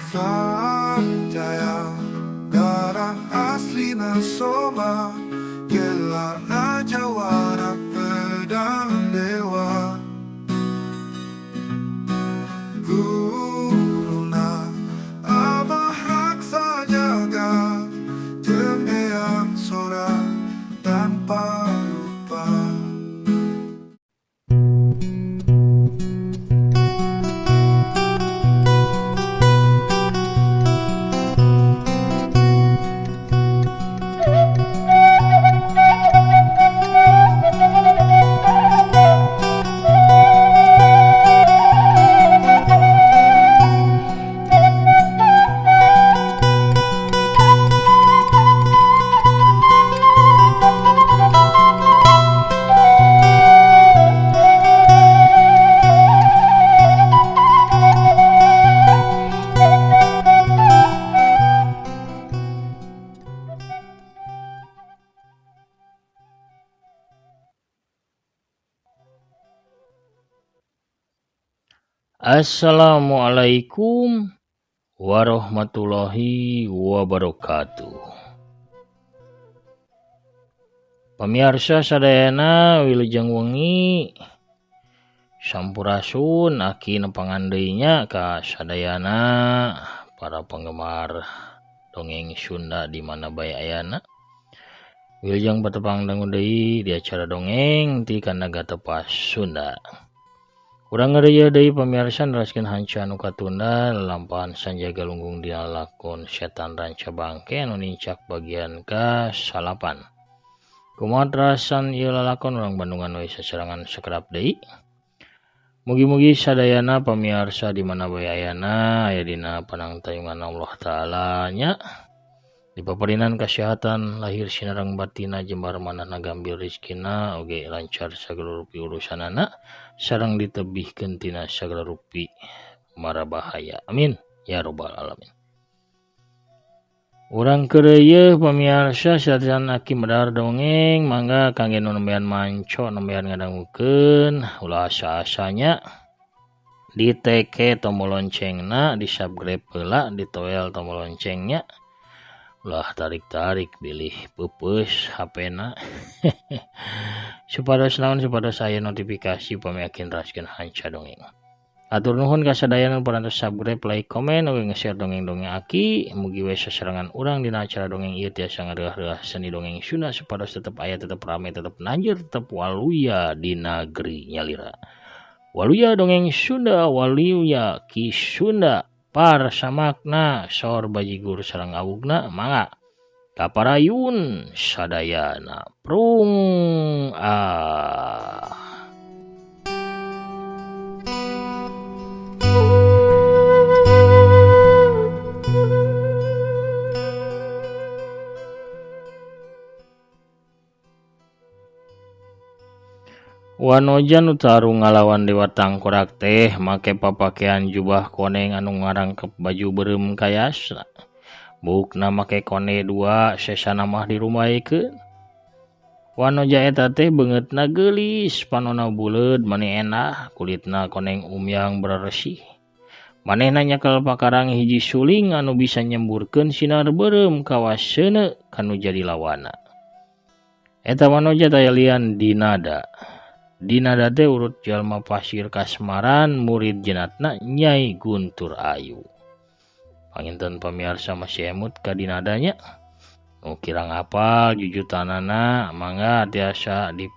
Sanjaya, darah aslina Soma, gelarna jawara pedang dewa. Guruna Abah Raksa Jaga, jeung Eyang Sora tanpa lupa. Assalamualaikum warahmatullahi wabarakatuh. Pamiarsa sadayana, wilujeng wengi, sampurasun. Aki nepangan deui nya ka sadayana para penggemar dongeng Sunda di mana bae ayana. Wilujeng patepang dangu deui di acara dongeng ti Kandaga Tepas Sunda. Urang ngeureuyeuh deui, pamiarsa, neraskeun hanca anu katunda, lalampahan Sanjaya Galunggung dina lakon Setan Ranca Bangke anu nincak bagian ka 9. Kumaha terasan ieu lalakon? Urang bandungan we sasarengan sakedap deui. Mugi-mugi sadayana pamiarsa di mana bae ayana aya dina panangtayungan Allah Ta'ala nya, dipaparinan kesehatan lahir sinareng batina, jembar manahna, gampil rezekina, oge lancar sagala rupi urusanana, sareng ditebihkeun tina sagala rupi mara bahaya. Amin ya robbal alamin. Urang keureuyeun, pamiarsa, saacan Aki medar dongeng, mangga kangge nu nembean manco, nembean ngadangukeun, ulah asa-asanya, diteke tombol loncengna, di subscribe heula, ditoel tombol loncengnya, ulah tarik-tarik bilih peupeus HP-na, supados naon? Supados aya notifikasi upami Aki neraskeun hanca dongeng. Atur nuhun ka sadayana nu parantos subscribe, like, komen, oge nge-share dongeng-dongeng Aki. Mugi we sasarengan urang dina acara dongeng ieu tiasa ngareuah-reuah seni dongeng Sunda supados tetep aya, tetep rame, tetep nanjeur, tetep waluya di negeri nyalira. Waluya dongeng Sunda, waluya Ki Sunda, parsamakna sor bajigur sareng awugna. Mangga kaparayun sadayana, prung ah. Wanoja nu tarung ngalawan Dewa Tangkorak teh make papakean jubah koneng anu ngarangkep baju beureum kayasna. Buukna make konde dua, sesana mah dirumbaikeun. Wanoja eta teh beungeutna geulis, panonna buleud mani endah, kulitna koneng umyang beresih. Manehna nyekel pakarang hiji suling anu bisa nyemburkeun sinar beureum kawas seuneu kanu jadi lawanna. Eta wanoja taya lian Dinada. Dinada teh urut jalma pasir kasmaran, murid jenatna Nyai Guntur Ayu. Panginten pamiarsa masih emut ka Dinadanya. Nu kirang apal jujutanana, mangga tiasa di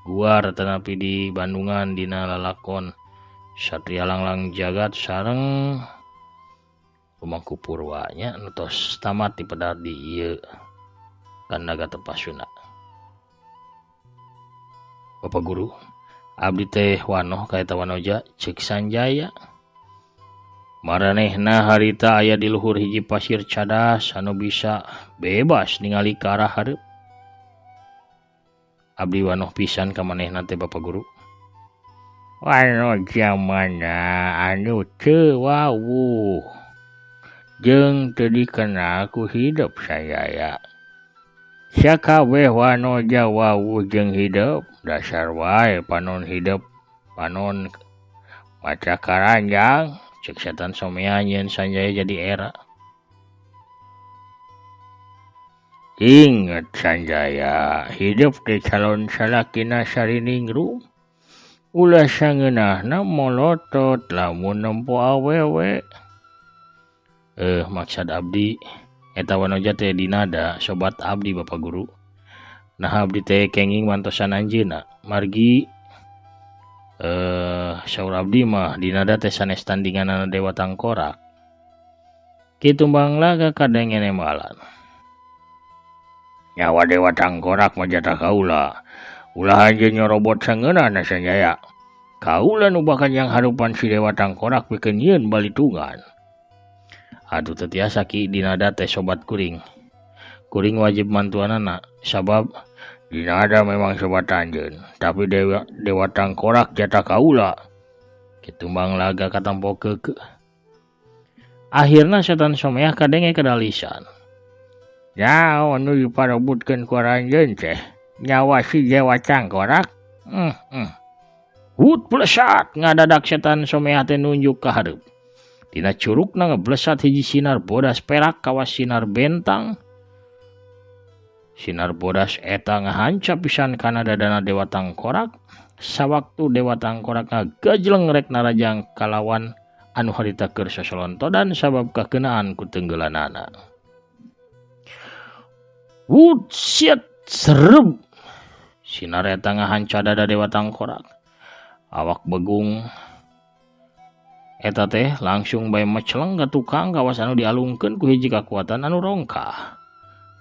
guar tetapi di Bandungan dina lalakon Satria Langlang Jagat sareng Rumangku Purwa nya, nu tos tamat dipedar di ieu Kandaga Tepas Sunda. "Bapak Guru, abdi teh wanoh ka eta wanoja," ceuk Sanjaya. Maranehna harita aya di luhur hiji pasir cadas anu bisa bebas ningali ka arah hareup. "Abdi wanoh pisan ka manehna teh, Bapak Guru." "Wanoja mana anu teu wawuh jeung teu dikenal ku hidep, Sanjaya? Sakabeh wanoja wawuh jeung hidep. Dasar wae panon hidep, panon maca karanjang," Cek setan Somea nyieun Sanjaya jadi era. Ingat Sanjaya, hidup di calon salakina sariningrum. Ulah sangeunahna molotot lamun nempo awewe. Maksad abdi eta wanoja teh dinada sobat abdi Bapak Guru. Nah abdi teh kenging mantosan anjeunna. Margi saur abdi mah dinada teh sanes tandinganana Dewa Tangkorak. Ki Tumbang Laga kadenge nembalan. Nyawa Dewa Tangkorak mah jatah kaula. Ulah anjeun nyorobot sangeunahna Sanjaya. Kaula nu bakal yang harupan si Dewa Tangkorak pikeun nyieun balitungan. Aduh teu tiasa Ki, dinada teh sobat kuring. Kuring wajib mantuanana sabab dinada memang sobat anjeun, tapi Dewa Tangkorak jatah kaula. Ki Tumbang Laga katampo keukeuh. Akhirna setan Someah kadenge kadalisan. Nyawa nu diparebutkeun ku aranjeun teh nyawa si Dewa Tangkorak. Hut blesat ngadadak setan Someah teh nunjuk ka hareup. Dina curugna ngeblesat hiji sinar bodas perak kawas sinar bentang. Sinar bodas eta ngahanca pisan kana dadana Dewa Tangkorak. Sawaktu Dewa Tangkorak ngagajleng rek narajang kalawan anu harita keur sasolontodan sabab kakeunaan ku tenggelanana. Wut siat sereb. Sinar eta ngahanca dada Dewa Tangkorak. Awak begung eta teh langsung bae meceleng ka tukang kawas anu dialungkeun ku hiji kakuatan anu rongkah.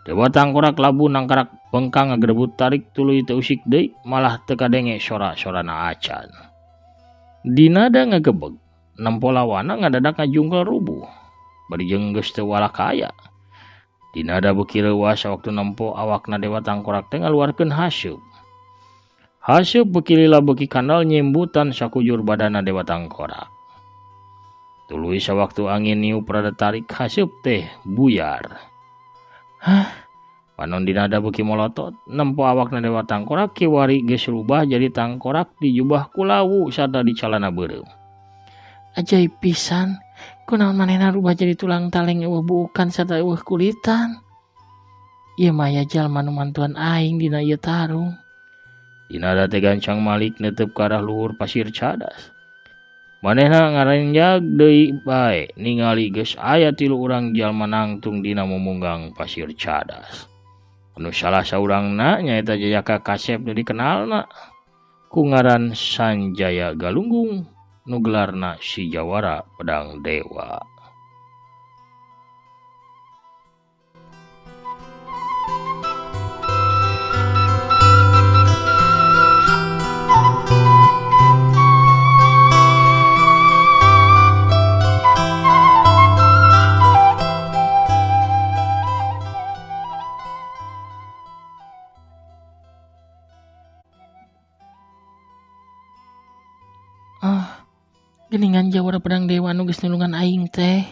Dewa Tangkorak labu nangkarak bengkang ngagrebut tarik tuluy teu usik deui malah teu kadenge sora-sorana acan. Dinada ngagebeg nempo lawana ngadadak ngajungkel rubuh. Bari jeung geus teu walakaya. Dinada beuki reuas sawaktu nempo awakna Dewa Tangkorak teh ngaluarkeun haseup. Haseup beuki lila beuki kandal nyimbutan sakujur badana Dewa Tangkorak. Tuluy sawaktu angin niup rada tarik haseup teh buyar. Hah? Panon dinada beuki molotot, nempo awakna Dewa Tangkorak kiwari geus rubah jadi tangkorak dijubah ku lawu sarta di calana beureum. Ajaib pisan, kunaon manehna rubah jadi tulang taleng eueuh buukan sarta eueuh kulitan. Ieu mah aya jalma nu mantuan aing dina ieu tarung. Dinada teh gancang malik netep ka arah luhur pasir cadas. Manehna ngarenjag deui bae ningali geus aya tilu urang jalma nangtung dina mumunggang pasir cadas. Anu salah saurangna nyaeta Jayaka kasep nu dikenalna ku ngaran Sanjaya Galunggung nu gelarna si Jawara Pedang Dewa. Geningan Jawara Pedang Dewa nu geus nulungan aing teh.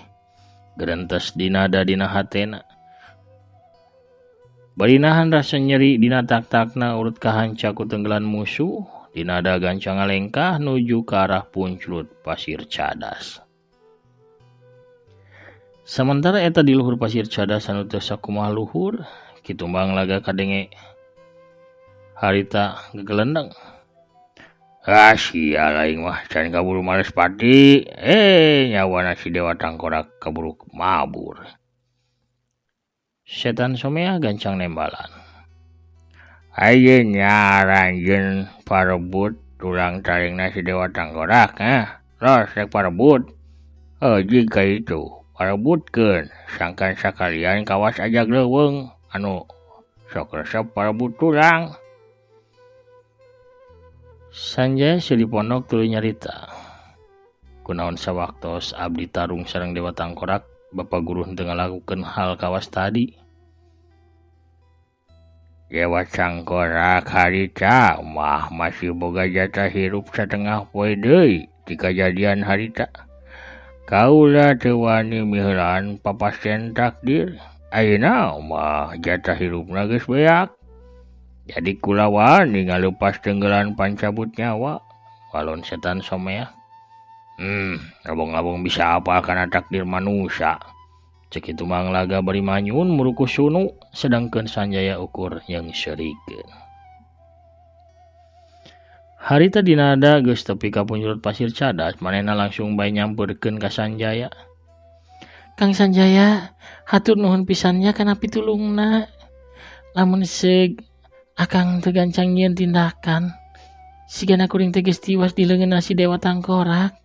Gerentes dinada dina hatena. Bari nahan rasa nyeri dina tak-takna urut kahanca ku tenggelan musuh, dinada gancang ngalengkah nuju ka arah punclut pasir cadas. Sementara eta di luhur pasir cadas anu teu sakumaha luhur, Ki Tumbang Laga kadenge harita gegelendeng. Ah sia aing mah can kaburu males pati, nyawana si Dewa Tangkorak kaburu mabur. Setan Somea gancang nembalan. Ayeuna aranjeun parebut tulang taringna si Dewa Tangkorak, ha? Los rek parebut. Jika itu parebutkeun sangkan sakalian kawas ajag leuweung anu sok resep parebut tulang. Sanjaya Sri Pondok tuluy nyarita. Kunaon sawaktos abdi tarung sareng Dewa Tangkorak, Bapak Guru henteu ngalakukeun hal kawas tadi. Dewa Tangkorak harita mah masih boga jatah hirup satengah poe deui ti kajadian harita. Kaula teu wani miheulaan papasten takdir. Ayeuna mah jatah hirupna geus beak. Jadi kula wani ngaleupas tenggelan pancabut nyawa walon setan Somea. Labong-labong bisa apa kana takdir manusia. Cek Ki Tumang Laga bari manyun muruku sunu sedangkeun Sanjaya ukur yang serikeun. Harita Dinada geus tepi ka punjul pasir cadas, manehna langsung bae nyamperkeun ka Sanjaya. Kang Sanjaya, hatur nuhun pisannya kana pitulungna. Lamun seug akang teu gancang nyieun tindakan, sigana kuring teh geus tiwas di leungeunna si Dewa Tangkorak.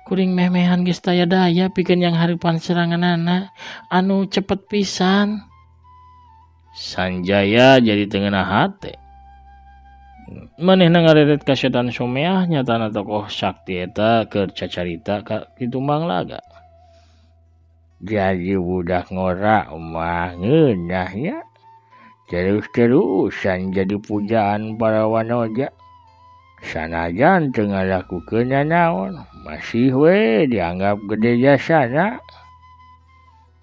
Kuring meh-mehan geus taya daya pikeun yang hareupan seranganana anu cepet pisan. Sanjaya jadi teu ngeunah hate. Manehna ngareret ka setan Someah nyatana tokoh sakti eta keur cacarita ka Ki Tumang Laga. Jadi budak ngora mah ngeunah nya. Terus-terusan jadi pujaan para wanoja. Sanajan teu ngalakukeun nanaon, masih we dianggap gede jasana.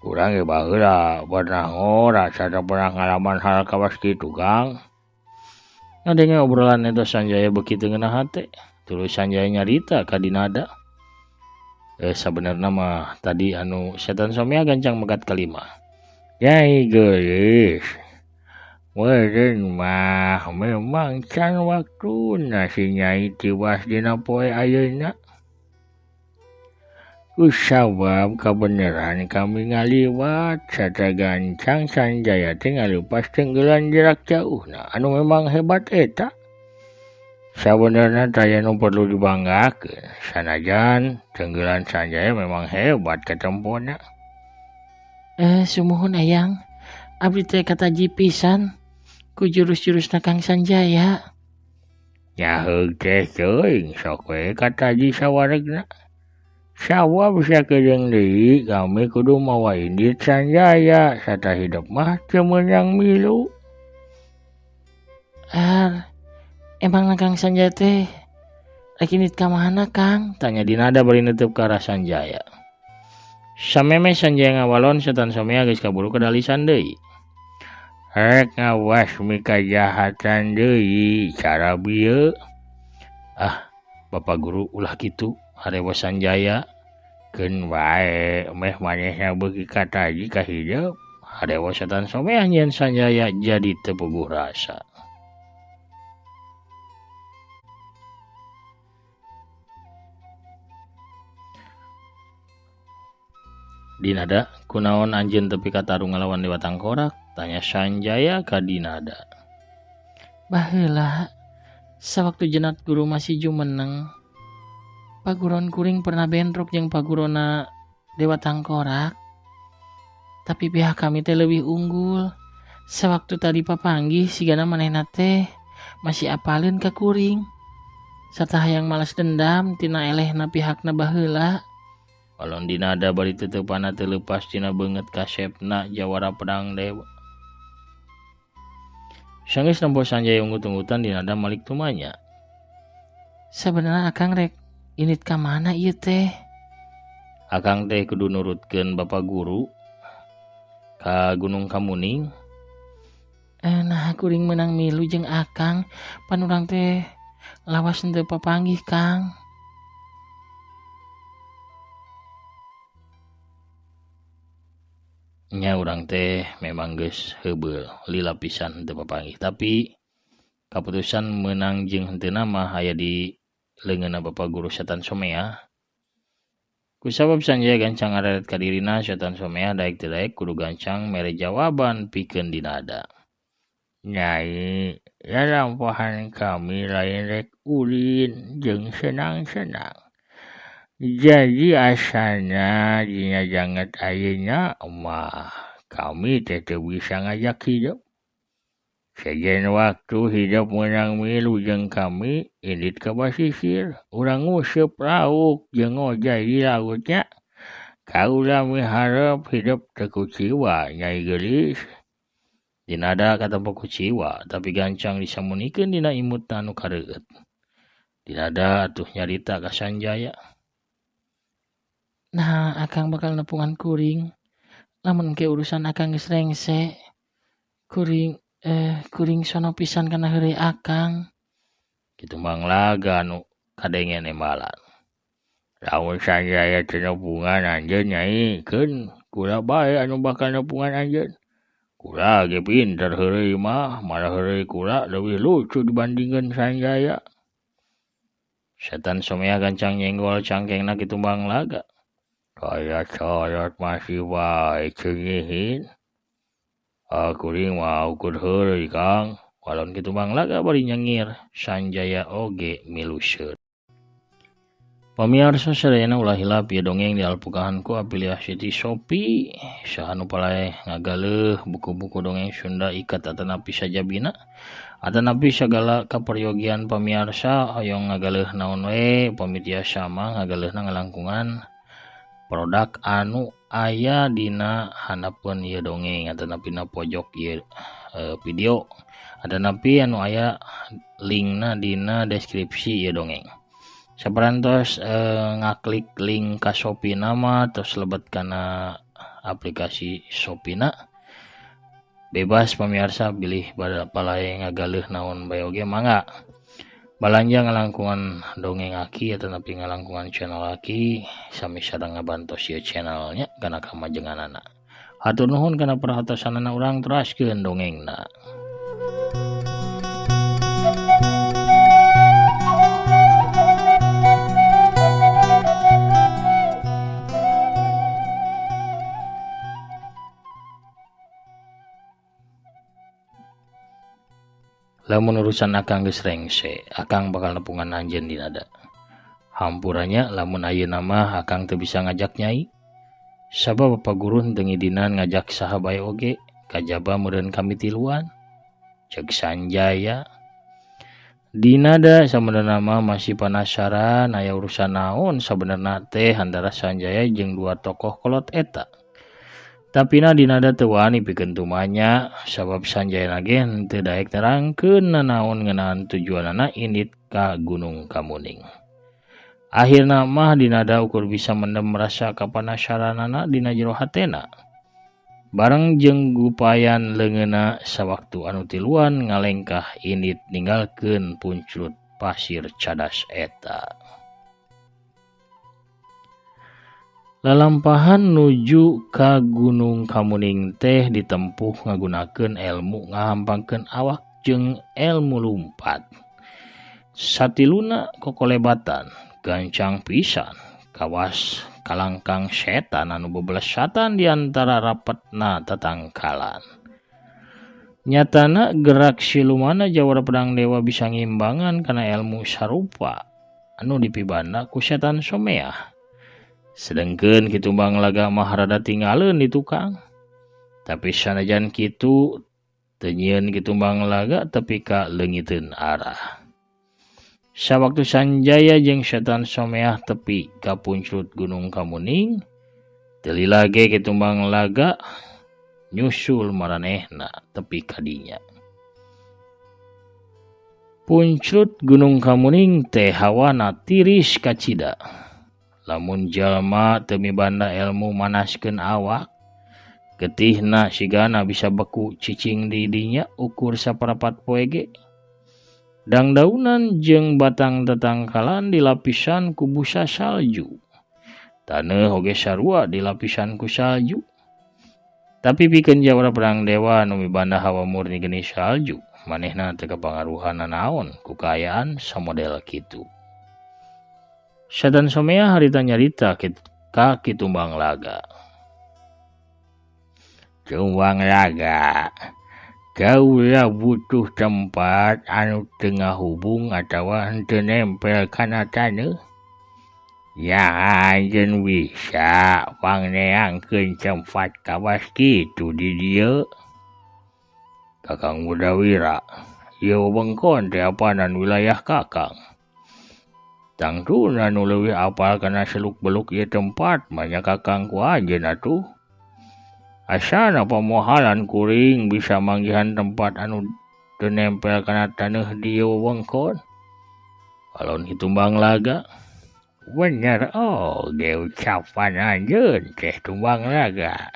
Urang ge baheula pernah ngora sarta pernah ngalaman hal kawas kitu, Kang. Ngadenge obrolan eta Sanjaya beuki teu ngeunah hate. Tuluy Sanjaya nyarita ka Dinada. Sabenerna mah tadi anu setan Somea gancang megat kalima. Nyai geulis. Meureun mah memang can waktuna si Nyai tiwas dina poe ayeuna. Kusabab kabeneran kami ngaliwat sarta gancang Sanjaya teh ngaleupas tenggelan jarak jauhna anu memang hebat eta. Sabenerna taya nu perlu dibanggakeun, sanajan tenggelan Sanjaya memang hebat katempona. Sumuhun eyang, abdi teh kataji pisan ku jurus-jurusna Kang Sanjaya. Nyaheug teh teuing sok we kataji sawaregna. Sawab sakedeung deui kami kudu mawa indit Sanjaya sarta hidup mah teu meunang milu. Emangna Kang Sanjaya teh rek indit ka mana Kang? Tanya Dinada bari neuteub ka arah Sanjaya. Sameme Sanjaya ngawalon setan Somea geus kaburu kadalisan deui. Rek ngawasmi kajahatan deui cara bieu. Ah, Bapak Guru ulah kitu, harewa Sanjaya. Keun wae meh manehna beuki kataji ka hideung. Harewa setan Somea nyieun Sanjaya jadi teu puguh rasa. Dinada, kunaon anjeun tepi ka tarung ngalawan Dewa Tangkorak? Tanya Sanjaya ka Dinada. Baheula, sawaktu jenat guru masih jumeneng, paguron kuring pernah bentrok jeung pagurona Dewa Tangkorak. Tapi pihak kami teh leuwih unggul. Sawaktu tadi papanggih sigana manehna teh masih apaleun ka kuring. Sarta hayang malas dendam tina elehna pihakna baheula. Balon Dinada bari teuteupana teu leupas tina beungeut kasepna jawara pedang dewa. Sanggeus nempo Sanjaya unggut-unggutan Dinada malik tumanya. Sabenerna akang rek indit ka mana ieu teh? Akang teh kudu nurutkeun Bapak Guru ka Gunung Kamuning. Nah kuring meunang milu jeung akang, pan urang teh lawas henteu papanggih Kang. Nya urang teh memang geus heubeul lila pisan henteu papanggih, tapi kaputusan meunang jeung henteu mah aya di leungeunna Bapak Guru Setan Somea. Kusabab Sanjaya gancang ngareret ka dirina, Setan Somea daek teu daek kudu gancang mere jawaban pikeun Dinada. Nyai, lalampahan kami lain rek ulin jeung senang-senang. Jadi asana dina janget ayeuna mah kami teh teu bisa ngajak hidup. Sejen waktu hidup meunang milu jeung kami indit ka basisir, urang nguseup lauk jeung ngojay di lautnya. Kaula miharep hidup teu kuciwa Nyai geulis. Dinada katempo kuciwa tapi gancang disamunikeun dina imutna anu kareueut. Dinada atuh nyarita ka Sanjaya. Nah, akang bakal nepungan kuring. Lamun engke urusan akang geus rengse, kuring sono pisan kana heureuy akang. Kitu Mang Laga anu kadengen embalan. Lamun Sanjaya teu nepungan anjeun Nyai, keun kula bae anu bakal nepungan anjeun. Kula ge pinter heureuy mah, malah heureuy kula leuwih lucu dibandingkeun Sanjaya. Setan Someah gancang nyenggol cangkengna Ki Tumbang Laga. Colot-colot masih bae cengihin. Kuring mah ukur heureuy Kang. Walon Ki Tumbang Laga bari nyengir, Sanjaya oge milu seut. Pamiarsa sadayana ulah hilap ieu dongeng dialpukahan ku afiliasi ti Shopee. Saha nu paleh ngagaleuh buku-buku dongeng Sunda ikat atanapi sajabina atanapi sagala kaperyogian pamiarsa hoyong ngagaleuh naon we pami tiasa mah ngagaleuhna ngalangkungan produk anu aya dina handapeun ieu dongeng atanapi na pojok ieu video atanapi anu aya linkna dina deskripsi ieu dongeng. Saparantos ngaklik link ka Shopee nama terus lebet kana aplikasi Shopee na bebas pamiarsa bilih palai ngagaleuh naon bae oge mangga balanja ngalangkungan dongeng aki atanapi ngalangkungan channel aki sami sareng ngabantos ieu channelnya kana kamajenganana. Hatur nuhun kana perhatosanana urang teraskeun dongengna. Lamun urusan akang geus rengse, akang bakal nepungan anjeun dina da. Hampuranya lamun ayeuna mah akang teu bisa ngajak Nyai. Sabab Bapa Guru teu ngidinan ngajak saha bae oge, kajaba meureun kami tiluan. Ceuk Sanjaya. Dinada sabenerna mah masih penasaran aya urusan naon sabenerna teh antara Sanjaya jeung dua tokoh kolot eta. Tapina Dinada teu wani pikeun tumanya sabab Sanjaya ge henteu daek nerangkeun nanaon ngeunaan tujuanana indit ka Gunung Kamuning. Akhirna mah Dinada ukur bisa mendem rasa kapanasaranana dina jero hatena. Bareng jeung gupayan leungeunna sawaktu anu tiluan ngalengkah indit ninggalkeun punclut pasir cadas eta. Lalampahan nuju ka Gunung Kamuning teh ditempuh ngagunakeun elmu ngahampangkeun awak jeung elmu lumpat. Satiluna kokolebatan gancang pisan kawas kalangkang setan anu bebelesatan di antara rapetna tatangkalan. Nyatana gerak silumana jawara pedang dewa bisa ngimbangan kana elmu sarupa anu dipibanda ku setan Someah. Sedengkeun Ki Tumbang Laga mah rada tinggaleun di tukang. Tapi sanajan kitu teu nyieun Ki Tumbang Laga tepi ka leungiteun arah. Sawaktu Sanjaya jeung setan Someah tepi ka punclut Gunung Kamuning, teu lila ge Ki Tumbang Laga nyusul maranehna tepi ka dinya. Punclut Gunung Kamuning teh hawana tiris kacida. Lamun jalma teu mibanda elmu manaskeun awak, getihna sigana bisa beku cicing di dinya ukur saparapat poe ge. Dangdaunan jeung batang tetangkalan dilapisan ku busa salju. Taneuh oge sarua dilapisan ku salju. Tapi pikeun jawara perang dewa nu mibanda hawa murni geni salju, manehna teu kapangaruhan nanaon ku kaayaan samodel kitu. Setan Someah harita nyarita ka Ki Tumbang Laga. Tumbang Laga, kaula butuh tempat anu teu ngahubung atawa henteu nempel kana taneuh. Ya anjeun bisa pangneangkeun tempat kawas kitu di dieu. Kakang Mudawira, ieu wewengkon teh apanan wilayah Kakang. Tangtuna nu leuwih apal kana seluk-beluk ieu tempat mah nya Kakang ku anjeun atuh. Asana pamohalan kuring bisa manggihan tempat anu teu nempel kana taneuh di ieu wewengkon. Balon Ki Tumbang Laga, bener oge ucapan anjeun teh Tumbang Laga.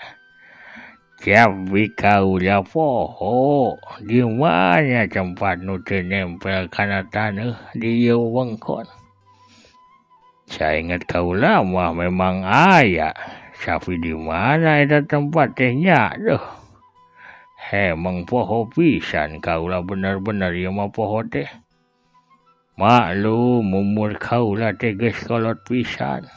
Tapi kaula poho di mana tempat nu teu nempel kana taneuh di ieu wewengkon. Sainget kaula mah memang aya. Tapi di mana eta tempat teh nya duh. Hemeng poho pisan kaula bener-bener ieu mah poho teh. Maklum umur kaula teh geus kolot pisan.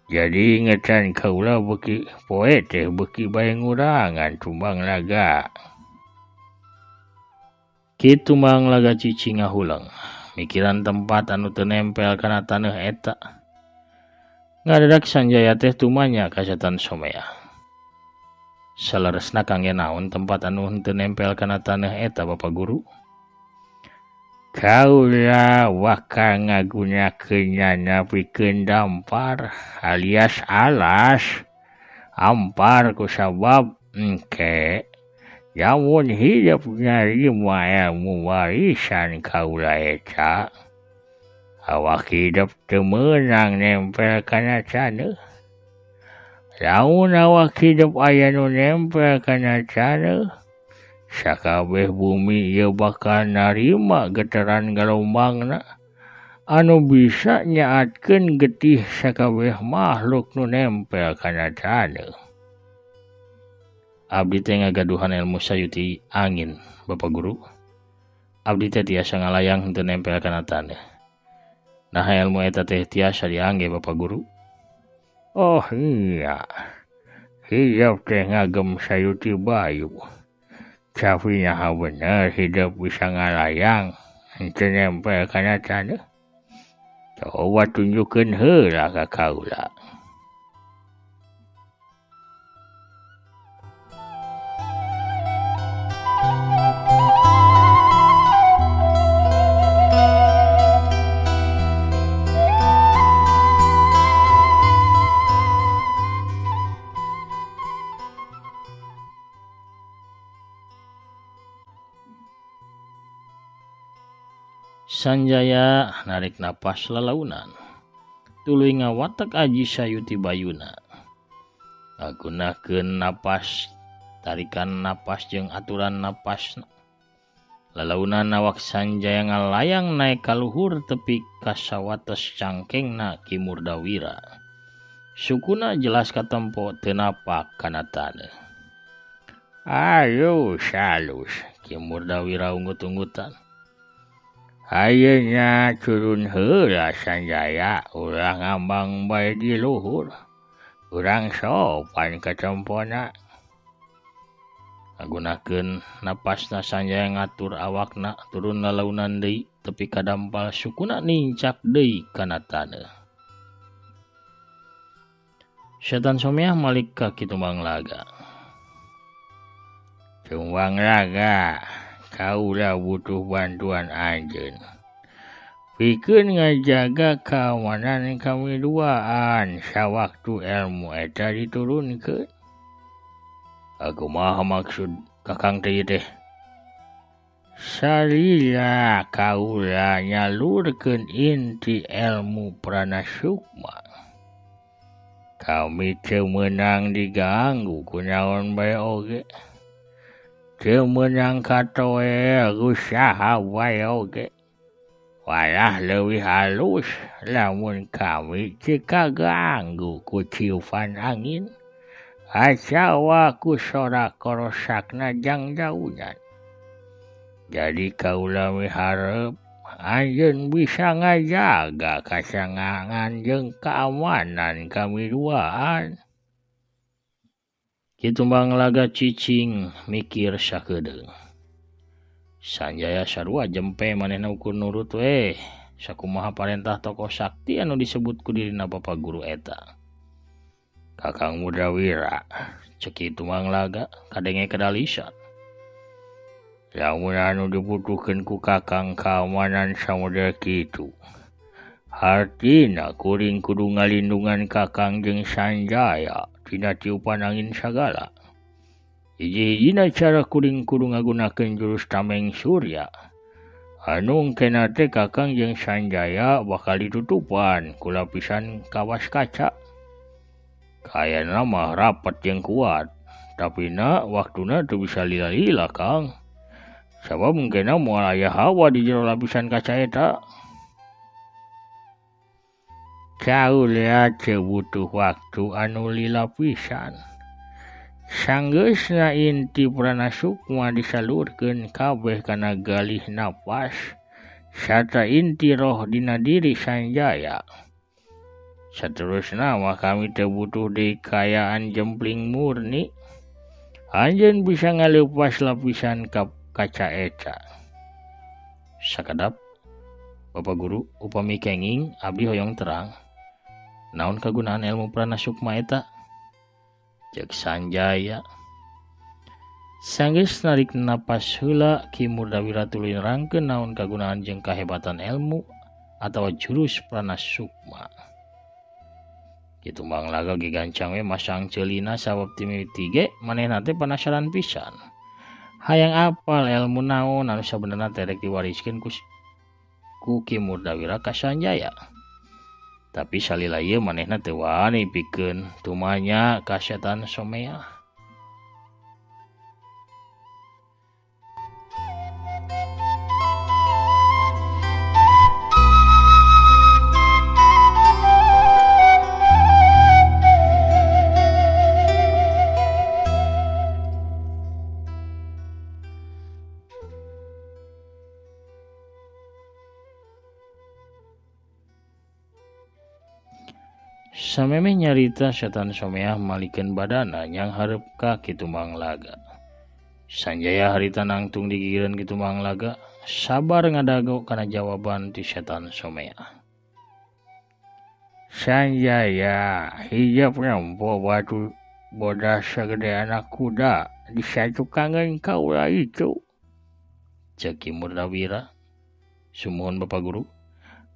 Jadi ingetan kaula beuki poe teh beuki bae ngurangan Tumbang Laga. Ki Tumbang Laga cicing ngahuleng mikiran tempat anu teu nempel kana taneuh eta. Ngadadak Sanjaya teh tumanya ka Setan Someah. Saleresna kangge naon tempat anu henteu nempel kana taneuh eta Bapak Guru? Kaula bakal ngagunakeunana pikeun dampar alias alas ampar kusabab engke lamun hidup narima ilmu warisan kaula eta awak hidup teu meunang nempel kana taneuh. Lamun awak hidup aya nu nempel kana taneuh, sakabeh bumi ieu bakal narima getaran galombangna anu bisa nyaatkeun getih sakabeh makhluk nu nempel kana taneuh. Abdi teh ngagaduhan ilmu sayuti angin, Bapak Guru. Abdi teh tiasa ngalayang henteu nempel kana taneuh. Nah ilmu eta teh tiasa diangge Bapak Guru. Oh iya, hidup teh ngagem sayuti bayu. Tapi nyaha bener hidup bisa ngalayang henteu nempel kana taneuh. Coba tunjukkeun heula ka kaula. Sanjaya narik napas lalaunan. Tuluy ngawatek aji sayuti bayuna. Ngagunakeun napas, tarikan napas jeung aturan napasna. Lalaunan awak Sanjaya ngalayang naek ka luhur tepi ka sawates cangkengna Ki Murdawira. Sukuna jelas katempo teu napak kana taneuh. Alus alus Ki Murdawira unggut-unggutan. Ayeuna turun heula Sanjaya ulah ngambang bae di luhur. Urang sopan katempona. Ngagunakeun napasna Sanjaya ngatur awakna turun lalaunan deui tepi ka dampal sukuna nincak deui kana taneuh. Setan Someah malik ka Ki Tumbang Laga. Tumbang Laga, kaula butuh bantuan anjeun. Pikeun ngajaga keamanan kami duaan sawaktu ilmu eta diturunkeun. Kumaha maksud kakang teh teh? Salila kaula nyalurkeun inti ilmu Prana Sukma. Kami teu meunang diganggu ku naon bae oge. Teu meunang katoel ku saha bae oge. Walah leuwih halus lamun kami teu kaganggu ku tiupan angin atawa ku sorak korosakna jangdaunan. Jadi kaula miharep anjeun bisa ngajaga kasangangan jeung keamanan kami duaan. Ki Tumbang Laga cicing mikir sakedeung. Sanjaya sarua jempe manehna ukur nurut we sakumaha parentah tokoh sakti anu disebut ku dirina Bapak Guru eta. Kakang Murdawira cek Ki Tumbang Laga kadenge kadalisan. Lamun anu dibutuhkeun ku kakang keamanan samodel kitu. Hartina kuring kudu ngalindungan kakang jeung Sanjaya tina tiupan angin sagala. Hiji-hijina cara kuring kudu ngagunakeun jurus tameng surya. Anu engkena teh kakang jeung Sanjaya bakal ditutupan ku lapisan kawas kaca. Kayana mah rapat jeung kuat, tapi na waktuna teu bisa lila-lila Kang. Sabab mungkinna moal aya hawa di jero lapisan kaca eta. Kaula teu butuh waktu anu lila pisan. Sanggeusna inti prana sukma disalurkeun kabeh kana galih napas sarta inti roh dina diri Sanjaya. Saterusna mah kami teu butuh deui kaayaan jempling murni. Anjeun bisa ngaleupas lapisan kaca eta. Sakedap Bapak Guru upami kenging abdi hoyong terang. Naon kagunaan ilmu prana sukma eta? Cek Sanjaya. Sanggeus narik napas heula Ki Murdawira tuluy nerangkeun naon kagunaan jeung kahebatan ilmu atawa jurus prana sukma. Ki Tumbang Laga ge gancang we masang ceulina sabab ti mimiti ge manehna teh panasaran pisan. Hayang apal ilmu naon anu sabenerna teh rek diwariskeun ku Ki Murdawira ka Sanjaya. Tapi salila ieu manehna teu wani pikeun tumanya ka setan Somea. Samemeh nyarita setan Someah malikeun badana nyang hareup ka Ki Tumbang Laga. Sanjaya harita nangtung digigireun Ki Tumbang Laga, sabar ngadago kana jawaban ti setan Someah. Sanjaya hijab nempo batu bodas sagede anak kuda disatukangeun kaula itu. Ceuk Ki Murdawira. Sumuhun Bapak Guru,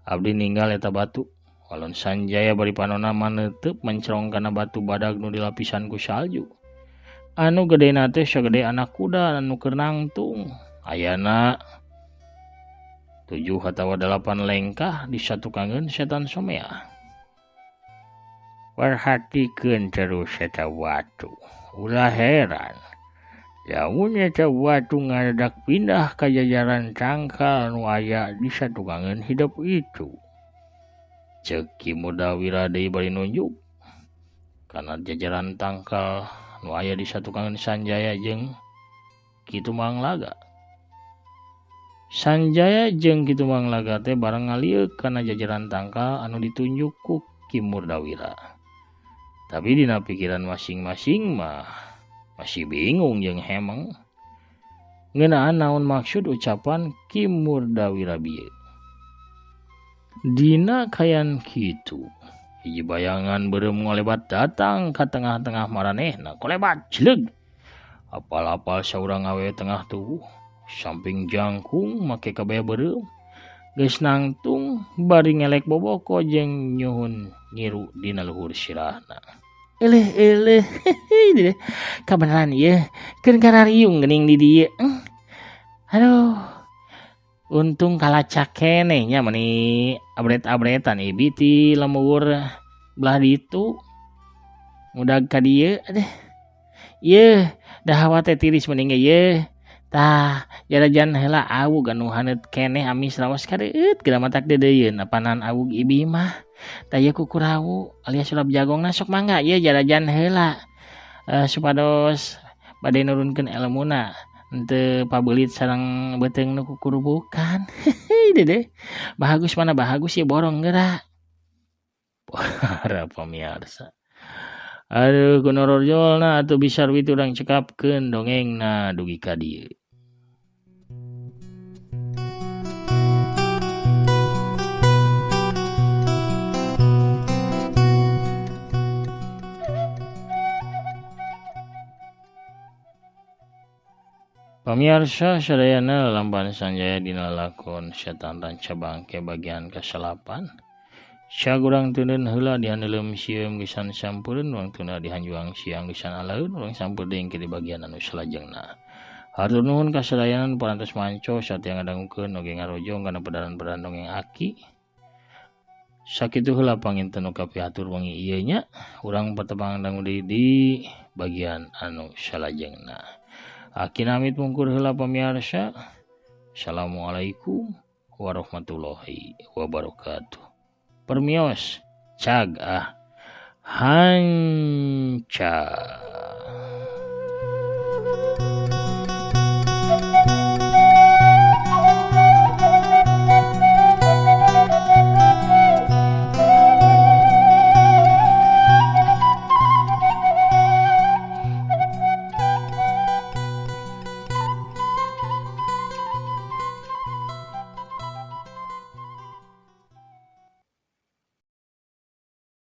abdi ninggal eta batu. Walon Sanjaya bari panona maneunteup mencrong kana batu badag nu dilapisan ku salju. Anu gedena teh sagede anak kuda anu keur nangtung. Ayana 7 atawa 8 lengkah disatukangeun setan Somea. Perhatikeun terus eta batu. Ulah heran. Lamun eta batu ngadadak pindah ka jajaran tangkal nu aya di satukangeun hidup itu. Ceuk Ki Murdawira deui bari nunjuk kana jajaran tangkal nu aya di satukangeun Sanjaya jeung Ki Tumbang Laga. Sanjaya jeung Ki Tumbang Laga teh bareng ngalieuk kana jajaran tangkal anu ditunjuk ku Ki Murdawira. Tapi dina pikiran masing-masing mah masih bingung jeung hemeng ngeunaan naon maksud ucapan Ki Murdawira bieu. Dina kayan kitu, hiji bayangan beureum ngolebat datang ka tengah-tengah maranehna, kolebat jleug. Apal-apal saurang awewe tengah tubuh, samping jangkung make kabaya beureum. Geus nangtung bari ngelek boboko jeung nyuhun nyiru dina luhur sirahna. Eleh eleh, kabeneran ieu, keun karariung geuning di dieu. Aduh. Untung kalacak keneh nya meni abret-abretan ibi ti lembur belah ditu. Ngudag ka dieu deh. Yeuh, da hawa teh tiris mending ge yeuh. Tah, jarajan heula awug anu haneut keneh amis raos kadeueut geura matak deudeuyeun apanan awug ibi mah. Tah ieu kukurawu alias sulap jagongna sok mangga ieu jarajan heula. Supados bade nurunkeun elmuna. Henteu pabeulit sareng beuteung nu kukurubukan. Dede. Bahagus mana bahagus ieu borong geura. Para pamiarsa. Aduh kunororjolna atuh bisa duit urang cekapkeun dongengna dugi ka dieu. Pamiarsa sadayana lampahan Sanjaya dina lakon Setan Ranca Bangke bagian ka-9. Sagurang teuneun heula dihandeuleum sieum gesan sampureun urang tuna dihanjuang siang gesan alaeun urang sampeur deui di bagian anu salajengna. Hatur nuhun ka sadayana parantos manco satia ngadangukeun oge ngarojong kana pedaran-pedaran dongeng Aki. Sakitu heula panginten nu kapihatur wengi ieu nya, urang patepang dangu deui di bagian anu salajengna. Aki namit mungkur heula pamiarsa. Assalamualaikum warahmatullahi wabarakatuh. Permios. Cag ah. Hancag.